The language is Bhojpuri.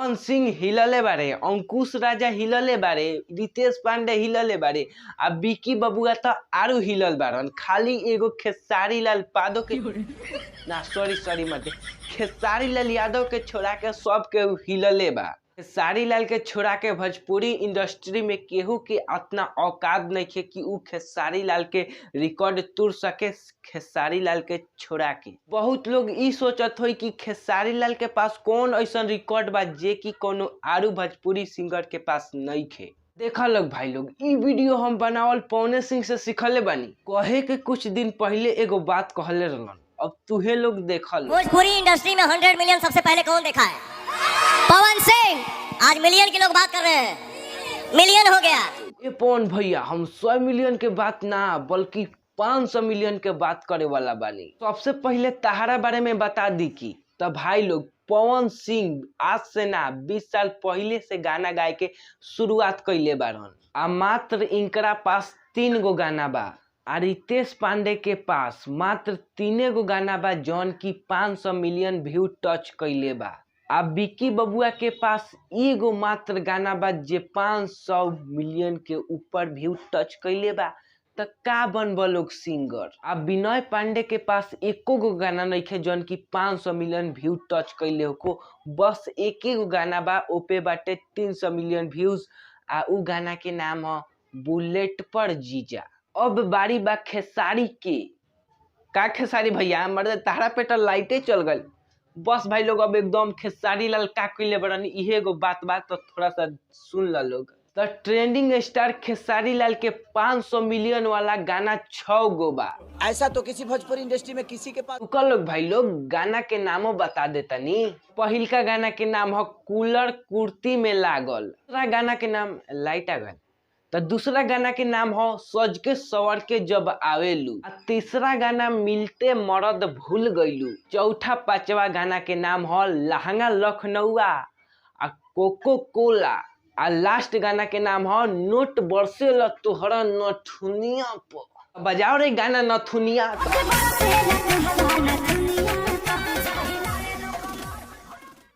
पवन सिंह हिलले बारे, अंकुश राजा हिलले बारे, रितेश पांडे हिलले बारे आ विकी बबुआ त आरू हिलल बारन। खाली एगो खेसारी लाल पादो के ना, सॉरी सॉरी, मत खेसारी लाल यादव के छोड़ा के सब केहू हिलले बा। खेसारी लाल के छोड़ा के भोजपुरी इंडस्ट्री में केहू के अतना औकात नइखे कि उ खेसारी लाल के रिकॉर्ड तोड़ सके। खेसारी लाल के छोड़ा के बहुत लोग ई सोचत होई कि खेसारी लाल के पास कौन ऐसन रिकॉर्ड बा जे कि कोनो आरू भोजपुरी सिंगर के पास नइखे। देखा लोग भाई लोग, ई वीडियो हम बनावल पवने सिंह से सिखले बानी। कहे के कुछ दिन पहले एगो बात कहले रहलन, अब तुहे लोग देखल। भोजपुरी इंडस्ट्री में 100 मिलियन सबसे पहले कौन देखा है? पवन सिंह। आज मिलियन के लोग बात कर रहे हैं, मिलियन हो गया। ए पवन भैया, हम 100 मिलियन के बात ना बल्कि 500 मिलियन के बात करे वाला बानी। सबसे पहले तहारा बारे में बता दी कि त भाई लोग, पवन सिंह आज से ना 20 साल पहले से गाना गाए के शुरुआत कैले बारन आ मात्र इनकरा पास 3 गो गाना बा। आ रितेश पांडे के पास मात्र 3 गो गाना बा जौन की 500 मिलियन व्यू टच कैले बा। आ विकी बबुआ के पास एगो मात्र गाना बा जे 500 मिलियन के ऊपर व्यू टच कैले बा। त का बनब लोग सिंगर? आ विनय पांडे के पास एको गो गाना नइखे जौन की 500 मिलियन व्यू टच कैले होको। बस एके गो गाना बा, ओपे बाटे 300 मिलियन व्यूज आ उ गाना के नाम ह बुलेट पर जीजा। अब बारी बा खेसारी के। का खेसारी भैया, मर्द तारा पे लाइटे चल गल। बस भाई लोग, अब एकदम खेसारी लाल का कइले बड़न, इहे एगो बात बा तो थोड़ा सा सुन ला लोग। त ट्रेंडिंग स्टार खेसारी लाल के 500 मिलियन वाला गाना 6 गो बा। ऐसा तो किसी भोजपुरी इंडस्ट्री में किसी के पास रुकल लोग भाई लोग, गाना के नामो बता देतनी। पहिलका गाना के नाम ह कूलर कुर्ती में लागल। दूसरा गाना के नाम लाइट आ गल। त दूसरा गाना के नाम हो सज के सवर के जब आवेलू। आ तीसरा गाना मिलते मरद भूल गईलू। चौथा पांचवा गाना के नाम हो लहंगा लखनऊआ आ कोको कोला। आ लास्ट गाना के नाम हो नोट बरसे ल तोहरा नथुनिया पर। बजाओ रे गाना नथुनिया।